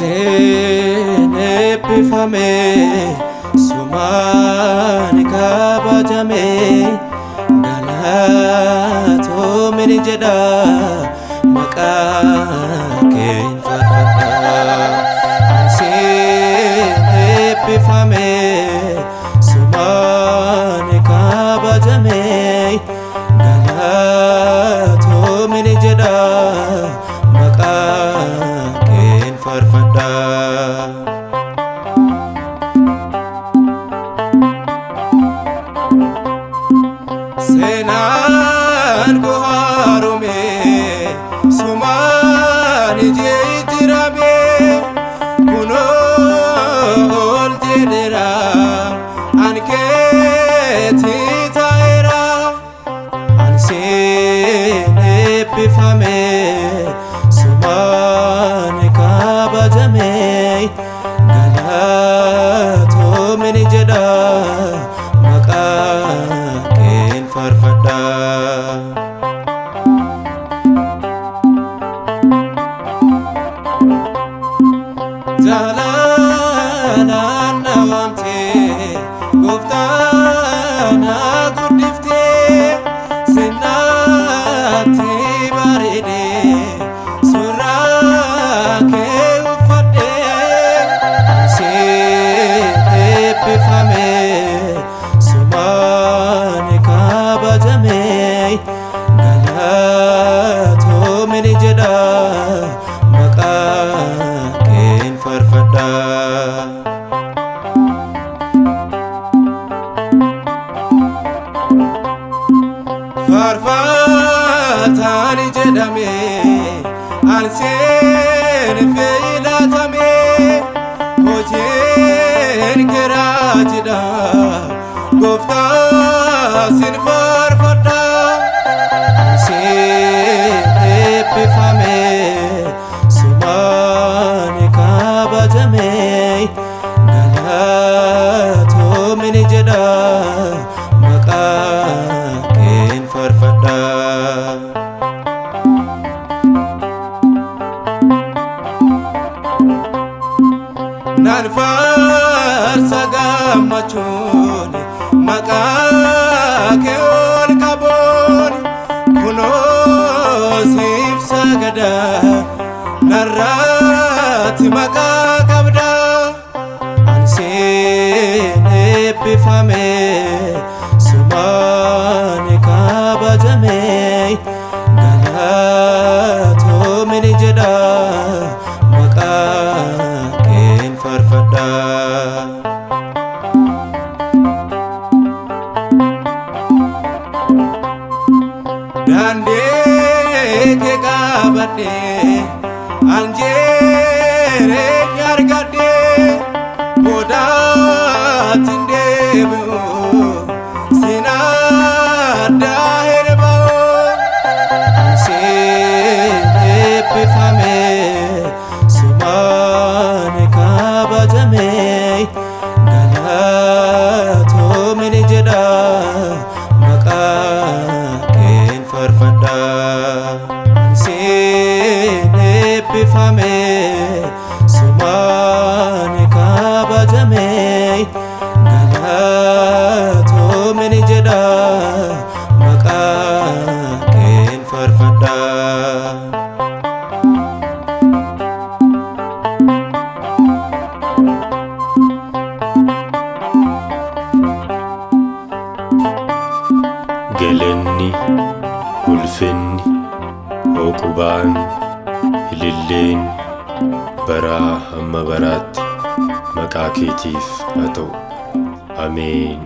Anseen eebbifame, sumaan kabajame, galatoomin jedha, maqaa keen faarfadha. Anseen eebbifame, sumaan kabajame, galatoomin jedha, maqaa keen faarfadha. Seenaan koo haarome, sumaan jijjiirame, kunoo ol jedheera, an keetii ta'eera. Anseen eebbifame, sumaan kabajame, galatoomin jedha, maqaa keen faarfadha. Jaalalaan na waamtee, gooftaa na guddiftee, sinnaatti bareedee suuraa kee uffadhee. Anseen eebbifame, sumaan kabajame, galatoomin jedha, maqaa keen faarfadha. Faarfataan jedhame, anseen filatame, hojiin kee raajidha, gooftaa sin faarfadha. Anseen eebbifame, sumaan kabajame, galatoomin jedha, maqaa keen faarfadha. Nan faarsa gammachuun, maqaa kee ol qabuun, kunoo siif sagada, narraatti maqaa qabda. Anseen eebbifame, sumaan kabajame, galatoomin jedha, maqaa keen faarfadha. Daandii kee qabadhee, an jireenya argadhee, boodaatti hin deebi'u, sin addaa hin ba'u. Anseen eebbifame, sumaan kabajame, galatoomin jedha, maqaa keen faarfadha. Anseen eebbifame, sumaan kabajame, galatoomin jedha, maqaa keen faarfadha. Galanni, ulfinni, hooqubaan, ililleen baraa hamma baraatti maqaa keetiif haa ta'u. Ameen.